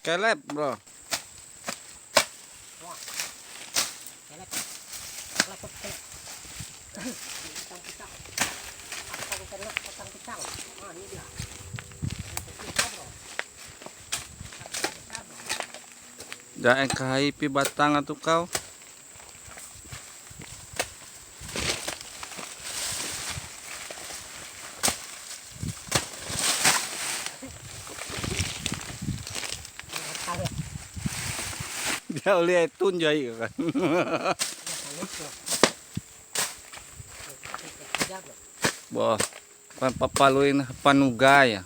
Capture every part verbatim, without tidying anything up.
Kelep, bro. Jaeng kahai pi batang atu kau. Dia oleh etun jai kan. Wah, pan papaluin panugai ya.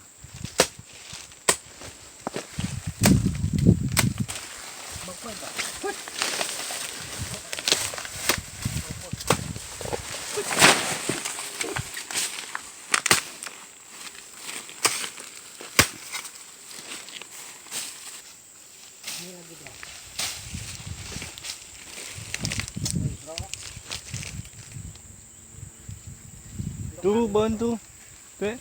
Tu, bantu. Te.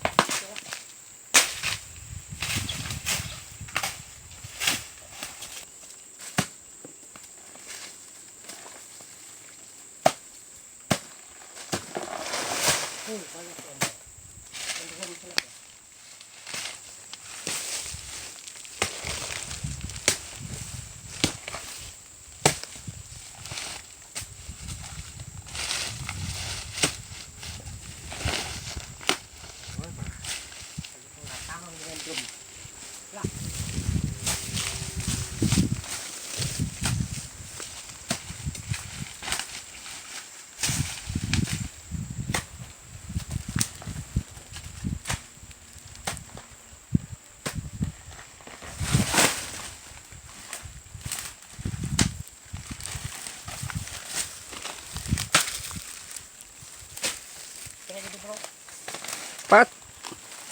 Pat.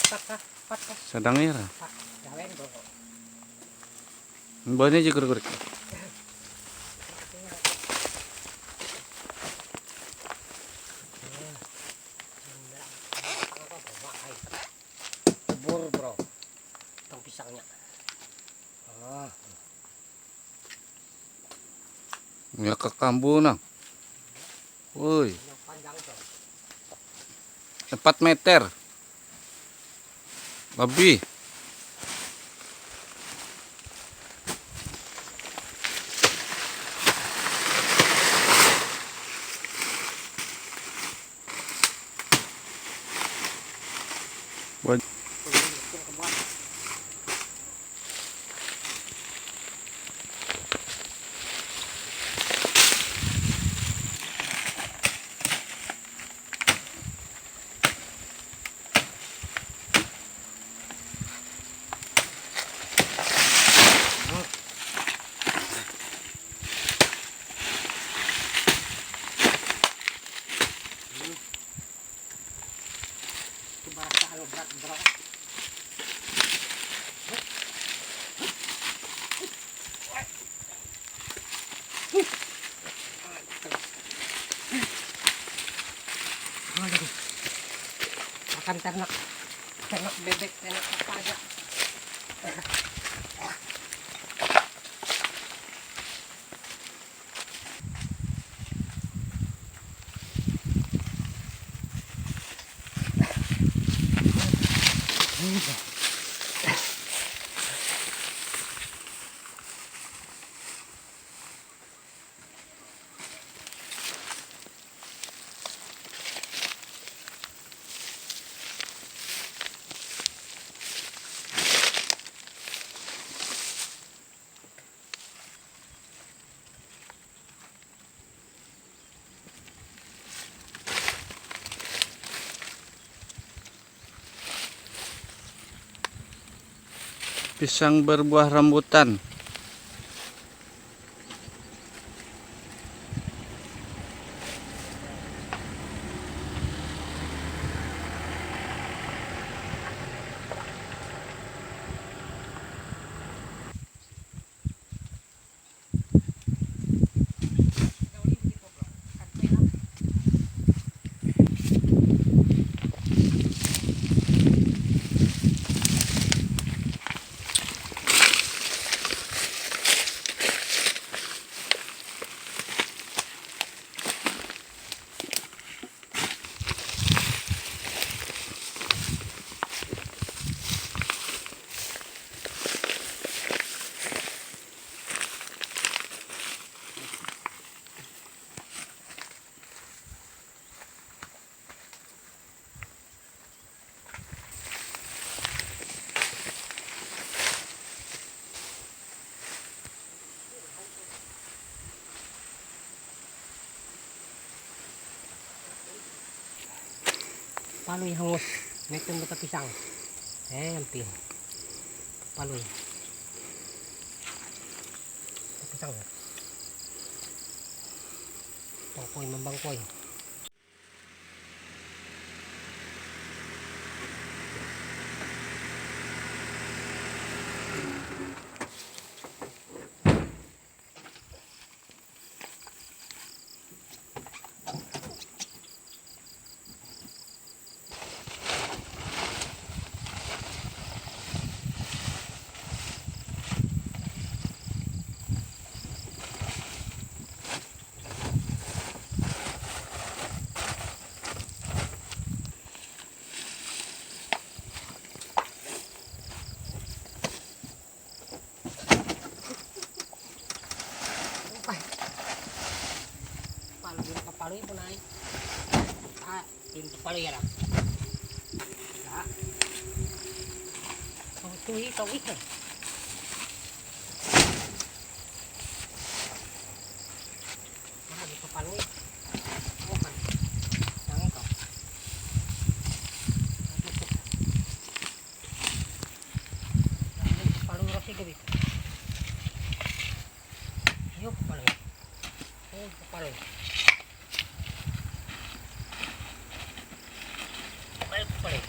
Pat kah? Pat kah? Sadang ya. Pat. Gawen, bro. Mbah ni je kurik-kurik. Bur, bro. Tong pisangnya. Ah. Ya, kakambu nah. Woi. Empat meter. Lebih. Itu barasa alo berat, bro. Aduh. Makan ternak, ternak bebek, ternak apa aja. Pisang berbuah rambutan. Palui hangus, metoh metoh pisang. Eh, ampin. Palui. Pisang. Bangkoi, membangkoi. Palui, palui pun ai. Ah, palui ya lah. Ya. Tau tuhi, tau ih. Mana di palui? Oh, kan. Yang itu. Palui roti gawit. Yuk, palui. Oh, palui. Palui, palui.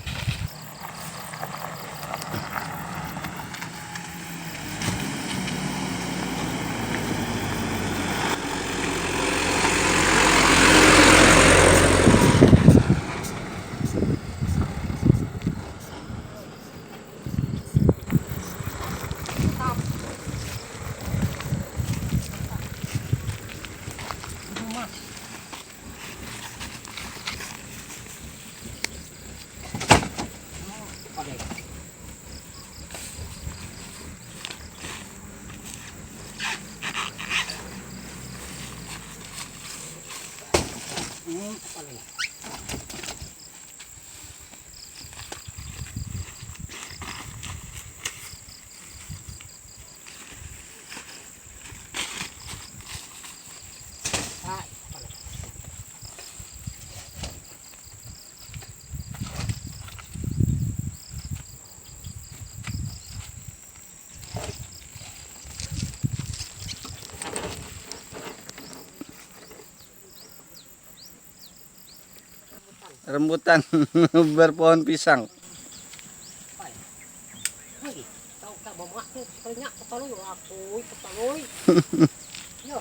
Rambutan berpohon pisang. Hai. Hai. Tau tak bamak tu, banyak kepalui, aku kepalui. Yo.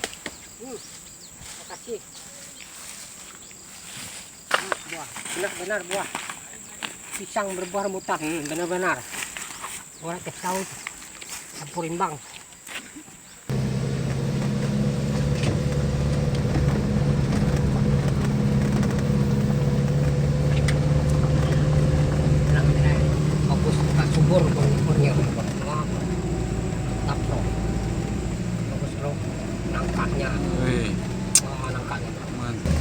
Hmm. Makasih. Hmm, buah. Benar-benar buah. Pisang berbuah rambutan. Hmm, benar-benar. Orang tahu campur imbang. Bagus, buka subur, bagus, bagus. Bagus, bro. Nangkanya. Wih. Wah, nangkanya. Mantap.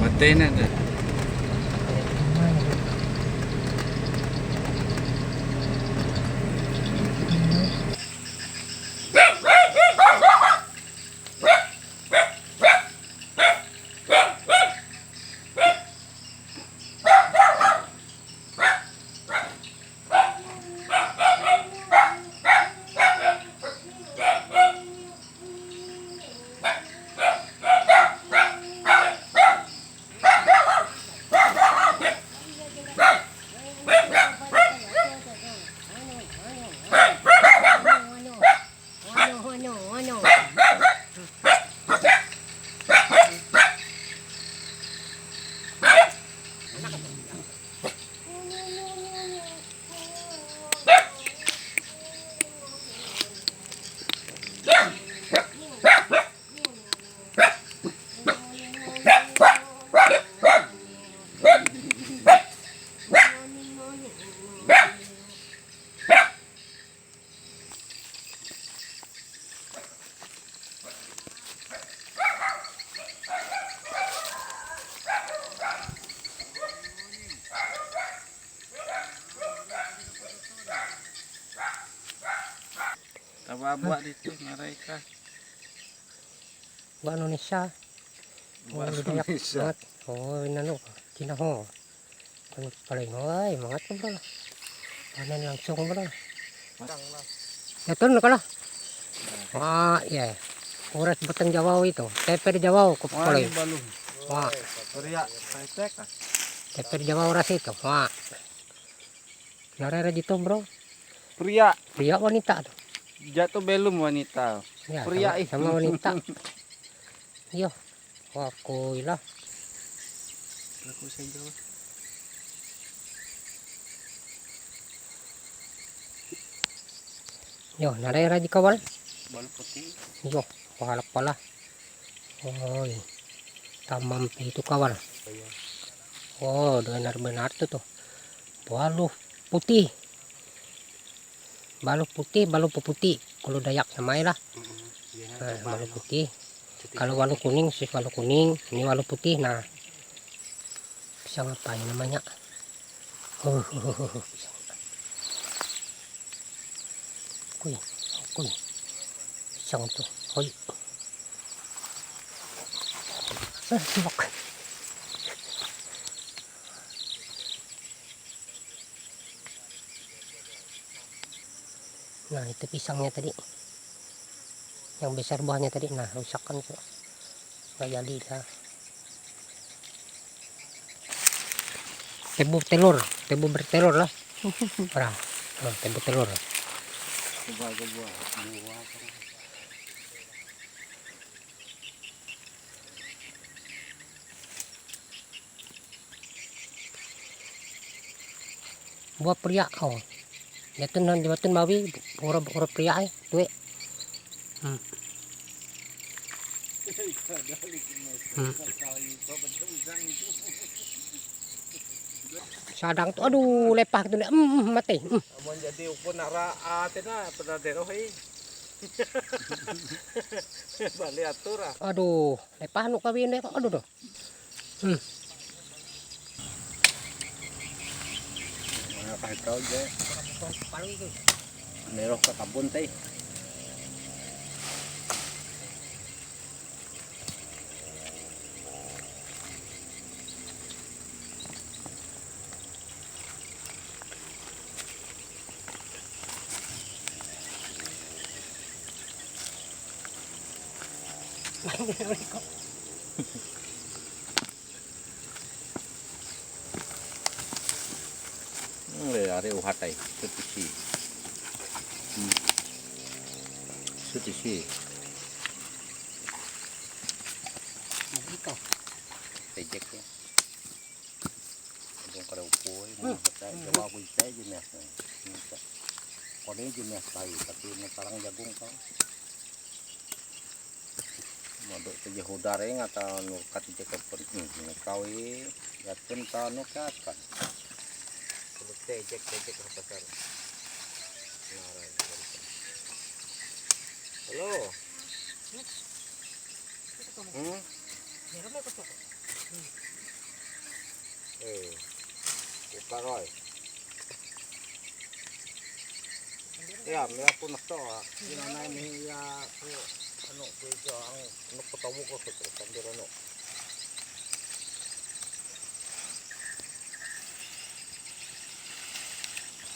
Matei na dah. Tawa buat itu mereka. Buat Indonesia. Buat Oh, Dayak Indonesia. Banget. Oh, nanu, Cina ho. Kan paling, oi, mangat ko, bro. Panen langsung, bro. Matang lah. Ya, turun ka lah. Wah, iya. Uras batang jawau itu. Teper jawau, kok Wah, paling. Ini balum. Wah. Pria, high-tech, ah. Teper jawau uras itu. Wah. Nara raji tuh, bro. Pria. Pria wanita tuh. Jatuh belum wanita. Ya, Pria sama, ih. Sama wanita. Yo, aku ilah. Aku saja. Yo, nara raji kawal. Balu putih. Yo, pahalak pala. Oi, tamam itu kawal. Oh, benar-benar tuh, tuh. Baluh putih. Baluh putih, baluh putih. Kalau Dayak sama lah. Mm-mm. Iya, nah, baluh putih. Kalau baluh kuning, sis baluh kuning. Ini baluh putih, nah. Bisa ngapain namanya? Huh, huh, huh, huh, huh. Kuy, kuy. Pisang tuh. Hoi. Ah, suwak. Nah, itu pisangnya tadi. Yang besar buahnya tadi. Nah, rusak kan tuh. Nggak jadi lah. Tebu telur, tebu bertelur lah. Orang. Oh, tebu telur. Coba, coba. Buah apa? Buah pria, oh. Jatun nan jatun mawi, urap, urap pria, eh, tue. Hmm. Hmm. Sadang tuh, aduh, lepah tuh, em, em, mati. Hmm. Amun jadi ukun ara, ah, tena pernah deroh, eh. Bali atur, ah. Aduh, lepah nu kawin deh, aduh, doh. Hmm. Mana kahit kau je? Meroh ke kabun teh. Hmm, le, are uhat ai, sutisi. Hmm. Sutisi. Ejek ya. Untung kada upui, hmm, mah, hmm, jawa aku saya jenis. Kode jenis kai, tapi sekarang jagung kan. Mado tu je hudar, eh, ngata nurkat je kapan. Hmm, kau, eh, yakin tau nurkat kan. Kudu tejek, tejek ke pasar. Nah, right, right. Halo. Hmm? Eh, buka, Roy. Ya, mira pun nak tahu, ah. Ina na ini ya, aku, anu, ku ijo, ang, anu, ku tahu ko, ku tahu, sambil anu.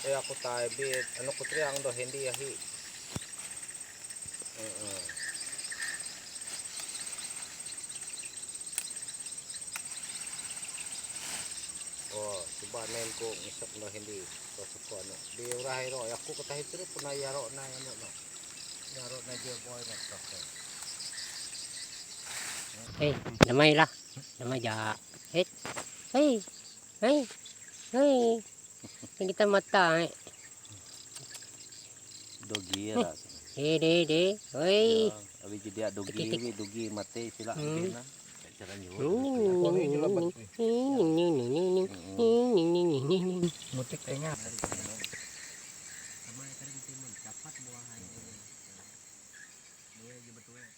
Eh, aku tahu, bi, anu, ku triang doh, Hendi, ya, hi. Mm-mm. Oh, coba nen ku ngisap no Hendi. Kau suka no. Di urah iro, aku ketahi terus pernah yaro na anu no. Yaro na je boy na. Eh, damai lah. Damai ja. Eh. Hei. Hei. Hei. Ini kita mata, eh. Dogi ya, hmm, lah. Eh, deh, deh. Oi. Ya, habis jadi dogi, titik, titik. Wi, dogi mati sila, hmm, bikin lah. Cara nyuruh. Ini, ini, ini, ini, ini, ini, ini, ini, ini. Mutik tengah. Sama ya, tadi mungkin dapat buah aja. Buah aja betul ya.